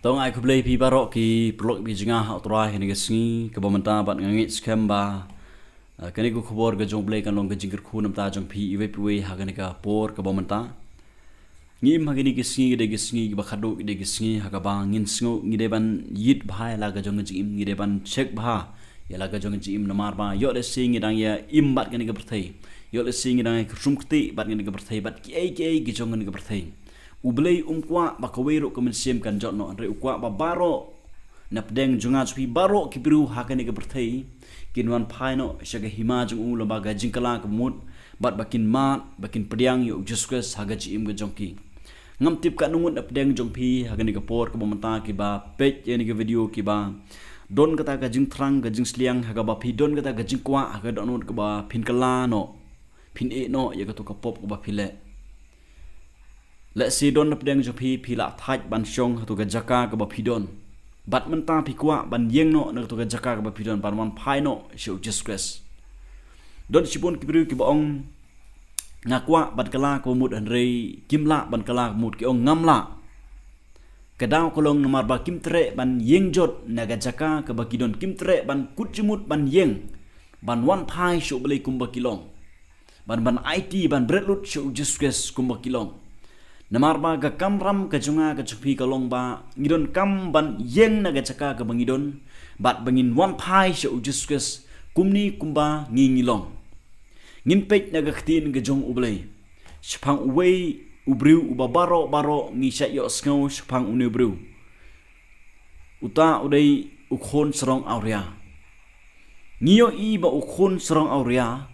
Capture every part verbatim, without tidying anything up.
Tang ai khublei phi baroh ki paralok phi jong nga ha U Trai ha kane ka sngi kaba mynta bad nga ngeit skhem ba, eh, kane ka khubor ka jong U Blei kan long ka jingkyrkhu namar jong phi iwei pa iwei ha kane ka por kaba mynta. Ngi im ha kane ka sngi, ka dei ka sngi kaba khadduh, ka dei ka sngi ha kaba ngin sngew, ngi dei ban ïit bha ïa la ka jong ka jingim, ngi dei ban check bha ïa la ka jong ka jingim namar ba ïoh lehse ngi dang ïa im bad kane ka pyrthei, ïoh lehse ngi dang ïa kyrsum kti bad kane ka pyrthei bad kiei kiei ki jong kane ka pyrthei. U Blei um kwah ba kawei ruh ka mynsiem kan jot noh, hynrei u kwah ba baroh na pdeng jong nga jong phi baroh ki briew ha kane ka pyrthei kin wan phai noh sha ka hima jong u lyngba ka jingkylla kaba mut bad ba kin mad, ba kin pdiang ïa U Jisu Khrist ha ka jingim ka jong ki. Ngam tip katno ngut na pdeng jong phi ha kane ka por kaba mynta kiba peit ïa kane ka video kiba don kata ka jingthrang ka jingsliang ha kaba phi don kata ka jingkwah ha ka dohnud kaba phin kylla noh, phin ïeh noh ïa kato ka pop kaba phi leh. Lehse don na pdeng jong phi phi la thait ban shong hato ka jaka kaba phi don. Bad mynta phi kwah ban ïeng noh na kato ka jaka kaba phi don ban wan phai noh sha U Jisu Khrist. Don shibun ki briew kiba ong nga kwah ban kylla kaba mut hynrei kim lah ban kylla kaba mut, ki ong ngam lah. Ka daw ka long namar ba kim treh ban ïeng jot na ka jaka kaba ki don, kim treh ban kut jingmut ban ïeng ban wan phai sha U Blei kumba ki long. Ban, ban aiti, ban bret lut sha U Jisu Khrist kumba ki long. Namar ba ka kamram ka jong nga ka jong phi ka long ba ngi donkam ban ïeng na ka jaka kaba ngi don bad ba ngin wan phai sha U Jisu Khrist kumne kumba ngi ngi long. Ngin peit na ka ktien ka jong U Blei shaphang uwei u briew uba baroh baroh ngi shait ïohsngew shaphang une u briew. Uta u dei u khun sarong awria. Ngi ïohi ba u khun sarong awria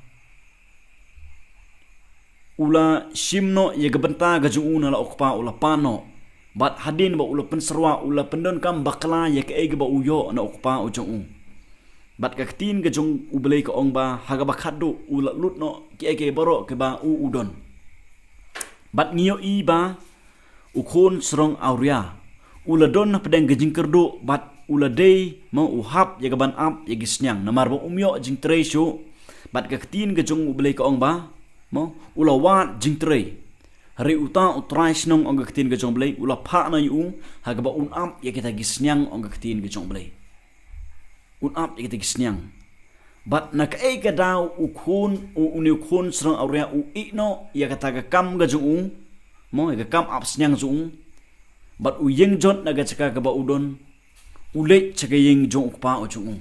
u la shim noh ïa ka bynta ka jong u na la u kpa, u la pan noh. Bad hadien ba u la pynsyrwa, u la pyndonkam bakla ïa kaei kaba u ïoh na u kpa u jong u. Bad ka ktien ka jong U Blei ka ong ba ha kaba khadduh u la lut noh kiei kiei baroh kiba u u don. Bad ngi ïohi ba u khun sarong awria u la don hapdeng ka jingkyrduh bad u la dei, mo, u hap ïa ka ban ap ïa ki sniang namar ba um ïoh jingtrei shuh. Bad ka ktien ka jong U Blei ka ong ba, mo, u la wad jingtrei. Hynrei uta u trai shnong, ong ka ktien ka jong U Blei, u la phah noh ïa u ha kaba un ap ïa kita ki sniang, ong ka ktien ka jong U Blei. Un ap ïa kita ki sniang. Bad na kaei ka daw u khun, u, une u khun sarong awria u ïeh noh ïa kata ka kam ka jong u, mo, ïa ka kam ap sniang jong u. Bad u ïeng jot na ka jaka kaba u don, u leit sha ka ïing jong u kpa u jong u.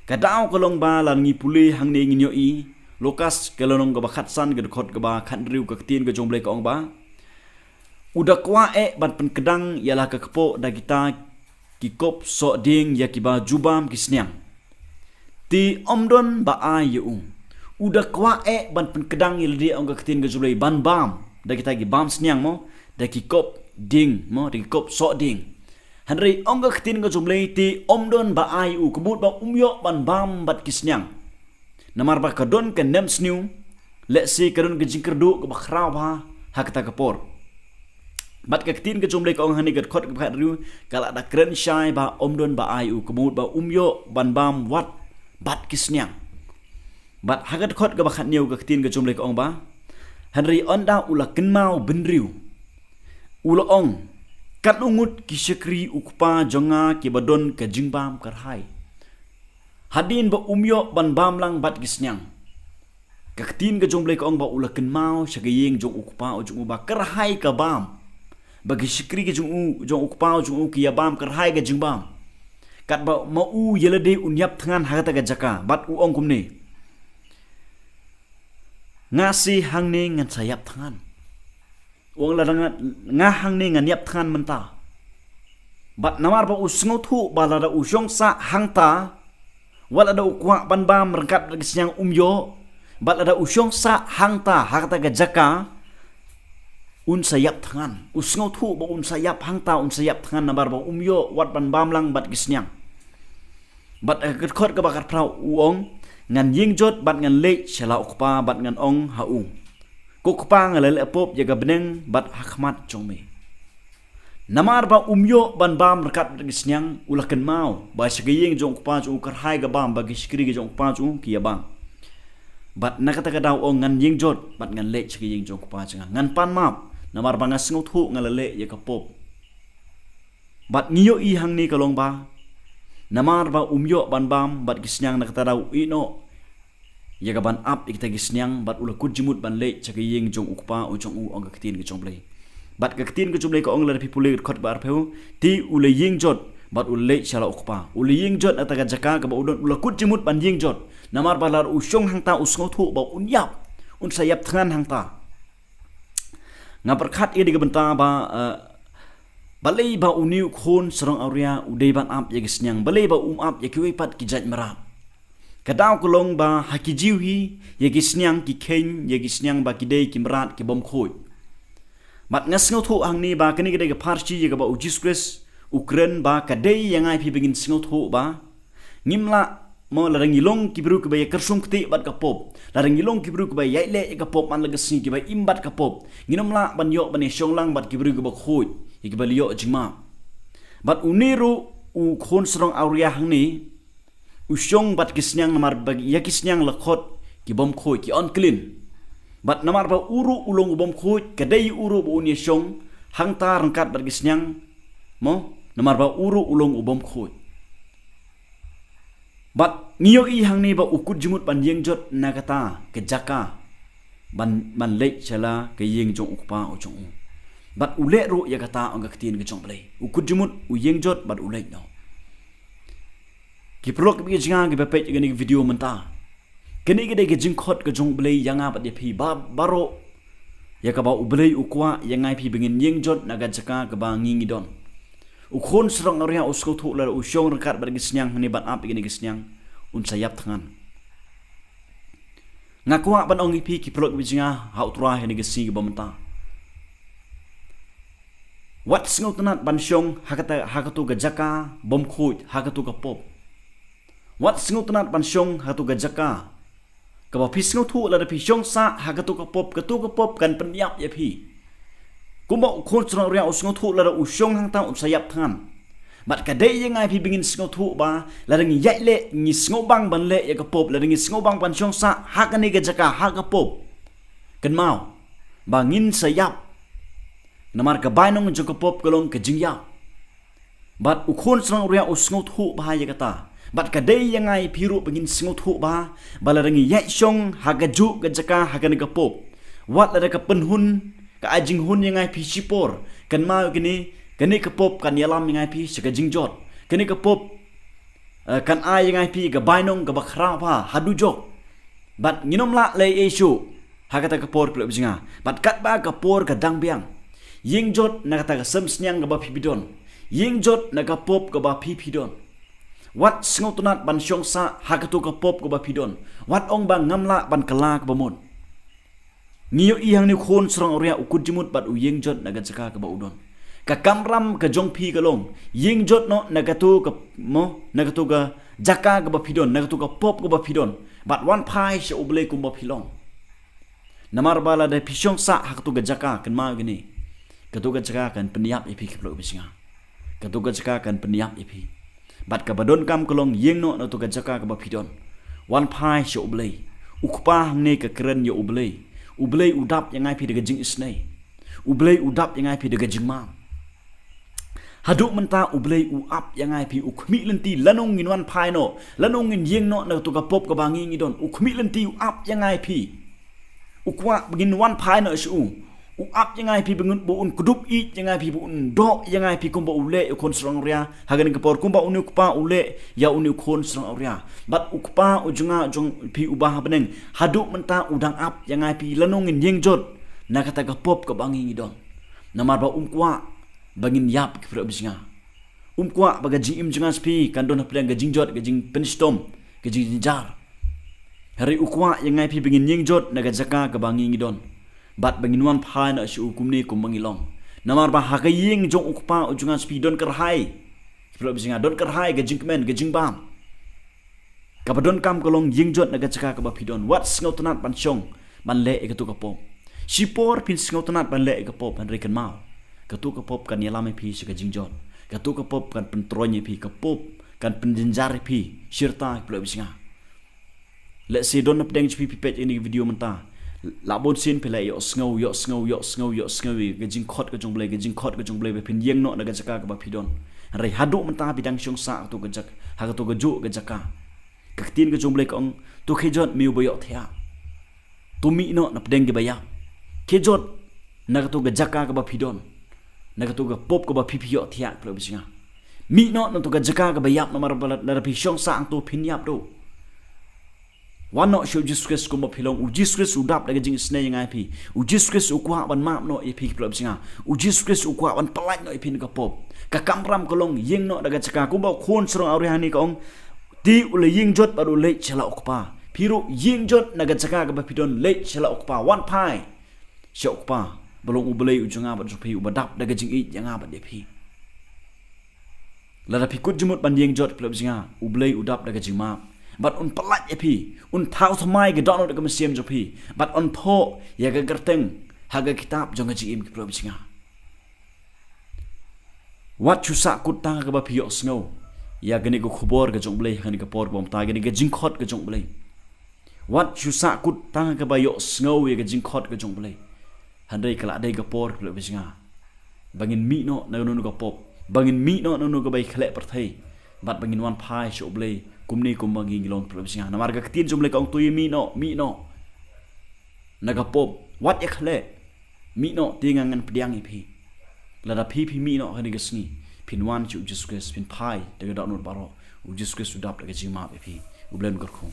Ka daw ka long ba lada ngi pule hangne ngin ïohi Lukas ka lynnong kaba khatsan ka dkhot kaba khathynriew, ka ktien ka jong U Blei ka ong ba u da kwah eh ban pynkdang ïa la ka kpoh da kita ki kop sohdieng ïa kiba ju bam ki sniang. Te ym don ba ai ïa u. U da kwah eh ban pynkdang ïa lade, ong ka ktien ka jong U Blei, ban bam da kita ki bam sniang, mo, da ki kop dieng, mo, da ki kop sohdieng. Hynrei ong ka ktien ka jong U Blei te ym don ba ai ïa u, ka mut ba um ïoh ban bam bad ki sniang. Namar ba ka don ka nemsniew, lehse ka don ka jingkyrduh kaba khraw bha ha kata ka por. Bad ka ktien ka jong U Blei ka ong hangne ka dkhot kaba khathynriew, ka la da kren shai ba ym don ba ai ïa u, ka mut ba um ïoh ban bam wat bad ki sniang. Bad ha ka dkhot kaba khathynñiew ka ktien ka jong U Blei ka ong ba, hynrei ynda u la kynmaw bynriew, u la ong, katno ngut ki shakri u kpa jong nga kiba don ka jingbam kyrhai, hadien ba um ïoh ban bam lang bad ki sniang. Ka ktien ka jong U Blei ka ong ba u la kynmaw sha ka ïing jong u kpa u jong u ba kyrhai ka bam, ba ki shakri ki jong u, jong u kpa u jong u, ki ïa bam kyrhai ka jingbam. Katba ma u ïa lade un ïap thngan ha kata ka jaka, bad u ong kumne, nga shi hangne ngan sa ïap thngan. U ong lada nga, nga hangne ngan ïap thngan mynta. Bad namar ba u sngewthuh ba lada u shong sah hangta, wat lada u kwah ban bam ryngkat bad ki sniang um ïoh, bad lada u shong sah hangta ha kata ka jaka, un sa ïap thngan. U sngewthuh ba un sa ïap hangta, un sa ïap thngan namar ba um ïoh wat ban bam lang bad ki sniang. Bad ha ka dkhot kaba khatphra u ong, ngan ïeng jot bad ngan leit sha la u kpa bad ngan ong ha u, ko kpa, nga la leh pop ïa ka bneng bad ha khmat jong me. Namar ba um ïoh ban bam ryngkat bad ki sniang, u la kynmaw ba sha ka ïing jong u kpa jong u kyrhai ka bam, ba ki shakri ki jong u kpa jong u ki ïa bam. Bad na kata ka daw u ong, ngan ïeng jot bad ngan leit sha ka ïing jong u kpa jong nga, ngan pan map, namar ba nga sngewthuh nga la leh ïa ka pop. Bad ngi ïohi hangne ka long ba namar ba um ïoh ban bam bad ki sniang, na kata da u ïehnoh ïa ka ban ap ïa kita ki sniang, bad u la kut jingmut ban leit sha ka ïing jong u kpa u jong u, ong ka ktien ka jong U Blei. Bad ka ktien ka jong U Blei ka ong, lada phi pule ka dkhot ba arphew, te u la ïeng jot bad u la leit sha la u kpa. U la ïeng jot na kata ka jaka kaba u don, u la kut jingmut ban ïeng jot. Namar ba lada u shong hangta u sngewthuh ba un ïap, un sa ïap thngan hangta. Nga pyrkhat ïa kane ka bynta ba, eh, balei ba une u khun sarong awria u dei ban ap ïa ki sniang, balei ba um ap ïa kiwei pat ki jait mrad? Ka daw ka long ba ha ki Jiw hi, ïa ki sniang ki kheiñ, ïa ki sniang ba ki dei ki mrad, ki bym khuid. Bad nga sngewthuh hangne ba kane ka dei ka pharshi ïa kaba u Jisu Khrist u kren ba ka dei ïa nga ïa phi ba ngin sngewthuh ba ngim lah, mo, lada ngi long ki briew kiba ïa kyrsum ktieh bad ka pop, lada ngi long ki briew kiba ïaid leh ïa ka pop man la ka sngi, kiba im bad ka pop, ngin ym lah ban ïoh ban ïa shong lang bad ki briew kiba khuid, ïa kiba la ïoh jingmap. Bad une ruh u khun sarong awria hangne u shong bad ki sniang, namar ba ïa ki sniang la khot ki bym khuid, ki unclean. Bad namar ba u ruh u long u bym khuid, ka dei u ruh ba un ïa shong hangta ryngkat bad ki sniang, mo, namar ba u ruh u long u bym khuid. Bad ngi ïohi hangne ba u kut jingmut ban ïeng jot na kata ka jaka ban, ban leit sha la ka ïing jong u kpa u jong u. Bad u leh ruh ïa kata, ong ka ktien ka jong U Blei. U kut jingmut, u ïeng jot bad u leit noh. Ki paralok kiba ïeit jong nga kiba peit ïa kane ka video mynta, kane ka dei ka jingkhot ka jong U Blei ïa nga bad ïa phi ba, baroh, ïa kaba U Blei u kwah ïa nga ïa phi ba ngin ïeng jot na ka jaka kaba ngi ngi don. U khun sarong awria u sngewthuh lada u shong ryngkat bad ki sniang hangne ban ap ïa kine ki sniang, un sa ïap thngan. Nga kwah ban ong ïa phi ki paralok kiba ïeit jong nga ha U Trai ha kane ka sngi kaba mynta, wat sngewtynnat ban shong ha kata, ha katu ka jaka bym khuid, ha katu ka pop. Wat sngewtynnat ban shong ha katu ka jaka kaba phi sngewthuh lada phi shong sah ha katu ka pop, katu ka pop kan pynïap ïa phi. Kumba u khun sarong awria u sngewthuh lada u shong hangta un sa ïap thngan. Bad ka dei ïa nga ïa phi ba ngin sngewthuh ba lada ngi ïaid leh, ngi sngewbang ban leh ïa ka pop, lada ngi sngewbang ban shong sah ha kane ka jaka, ha ka pop, kynmaw ba ngin sa ïap. Namar ka bainong jong ka pop ka long ka jingïap. Bad u khun sarong awria u sngewthuh bha ïa kata. Bad ka dei ïa nga ïa phi ruh ba ngin sngewthuh bha ba lada ngi ïaid shong ha kajuh ka jaka ha kane ka pop, wat lada ka pynhun, ka ai jinghun ïa nga ïa phi shipor, kynmaw kane, kane ka pop kan ïalam ïa nga ïa phi sha ka jingjot. Kane ka pop, eh, kan ai ïa nga ïa phi ka bainong kaba khraw bha haduh jok. Bad ngin ym lah leh ei ei shuh ha kata ka por, ki paralok kiba ïeit jong nga. Bad katba ka por ka dang biang, ïeng jot na kata ka sem sniang kaba phi phi don. Ïeng jot na ka pop kaba phi phi don. Wat sngewtynnat ban shong sah ha katu ka pop kaba phi don. Wat ong ba ngam lah ban kylla kaba mut. Ngi ïohi hangne u khun sarong awria u kut jingmut bad u ïeng jot na ka jaka kaba u don. Ka kamram ka jong phi ka long, ïeng jot noh na katu ka, mo, na katu ka jaka kaba phi don, na katu ka pop kaba phi don. Bad wan phai sha U Blei kumba phi long. Namar ba lada phi shong sah ha katu ka jaka, kynmaw kine, katu ka jaka kan pynïap ïa phi, ki paralok kiba ïeit jong nga. Katu ka jaka kan pynïap ïa phi. Bad kaba donkam ka long, ïeng noh na katu ka jaka kaba phi don. Wan phai sha U Blei. U kpa hangne ka kren ïa U Blei. U Blei u dap ïa nga ïa phi da ka jingisnei. U Blei u dap ïa nga ïa phi da ka jingmam. Haduh mynta U Blei u ap ïa nga ïa phi, u khmih lynti lano ngin wan phai noh, lano ngin ïeng noh na katu ka pop kaba ngi ngi don. U khmih lynti, u ap ïa nga ïa phi. U kwah ba ngin wan phai noh sha u. U ap ïa nga ïa phi ba ngin, ba un kdup ïeit ïa nga ïa phi, ba un doh ïa nga ïa phi kumba u leh ïa u khun sarong awria ha kane ka por, kumba une u kpa u leh ïa une u khun sarong awria. Bad u Kpa u jong nga, u jong phi uba ha bneng, haduh mynta u dang ap ïa nga ïa phi lano ngin ïeng jot na kata ka pop kaba ngi ngi don. Namar ba um kwah ba ngin ïap, ki paralok kiba ïeit jong nga. Um kwah ba ka jingim jong nga sha phi kan don hapdeng ka jingjot, ka jingpynshitom, ka jingjynjar. Hynrei u kwah ïa nga ïa phi ba ngin ïeng jot na ka jaka kaba ngi ngi don. Bad ba ngin wan phai noh sha u kumne kumba ngi long. Namar ba ha ka ïing jong u Kpa u jong nga sha phi don kyrhai, ki paralok kiba ïeit jong nga, don kyrhai ka jingkmen, ka jingbam. Kaba donkam ka long, ïeng jot na ka jaka kaba phi don. Wat sngewtynnat ban shong ban leh ïa katu ka pop. Shipor phin sngewtynnat ban leh ïa ka pop, hynrei kynmaw, katu ka pop kan ïalam ïa phi sha ka jingjot. Katu ka pop kan pyntroiñ ïa phi, ka pop kan pynjynjar ïa phi shirta, ki paralok kiba ïeit jong nga. Lehse don na pdeng jong phi, phi peit ïa kane ka video mynta, La bun sien phi la ïohsngew, ïohsngew, ïohsngew, ïohsngew ïa ka jingkhot ka jong U Blei, ka jingkhot ka jong U Blei ba phin ïeng noh na ka jaka kaba phi don. Hynrei haduh mynta phi dang shong sah ha kato ka jaka, ha kato kajuh ka jaka. Ka ktien ka jong U Blei ka ong, to khie jot me uba ïohthiah. To mih noh na pdeng kiba ïap. Khie jot na kato ka jaka kaba phi don, na kato ka pop kaba phi phi ïohthiah, phi la bishna. Mih noh na kato ka jaka kaba ïap, namar ba lada phi shong sah hangto phin ïap duh. Wan noh sha U Jisu Khrist kumba phi long. U Jisu Khrist u dap da ka jingisynei ïa nga ïa phi. U Jisu Khrist u kwah ban map noh ïa phi, phi la bishna. U Jisu Khrist u kwah ban pyllait noh ïa phi na ka pop. Ka kamram ka long, ïeng noh da ka jaka, kumba u khun sarong awria hangne ka ong, te u la ïeng jot bad u leit sha la U Kpa. Phi ruh ïeng jot na ka jaka kaba phi don, leit sha la U Kpa, wan phai sha U Kpa ba long U Blei u jong nga bad jong phi, uba dap da ka jingïeit ïa nga bad ïa phi. Lada phi kut jingmut ban ïeng jot, phi la bishna, U Blei u dap da ka jingmap bad un pyllait ïa phi, un thaw thymmai ka dohnud ka mynsiem jong phi bad un thoh ïa ka kyrteng ha ka kitab jong ka jingim, phi la bishna. Wat shu sahkut tang ha kaba phi ïohsngew ïa kane ka khubor ka jong U Blei ha kane ka por kaba mynta, kane ka jingkhot ka jong U Blei. Wat shu sahkut tang ha kaba ïohsngew ïa ka jingkhot ka jong U Blei. Hynrei ka la dei ka por, phi la bishna, ba ngin mih noh na kano kano ka pop, ba ngin mih noh na kano kaba ïakhleh pyrthei, bad ba ngin wan phai sha U Blei kumne kumba ngi long, phi la bishna. Namar ka ktien jong U Blei ka ong, to ïa mih noh, mih noh na ka pop, wat ïakhleh. Mih noh, te nga ngan pdiang ïa phi. Lada phi phi mih noh ha kane ka sngi, phin wan sha U Jisu Khrist, phin phai da ka dohnud baroh. U Jisu Khrist u dap da ka jingmap ïa phi. U Blei un kyrkhu.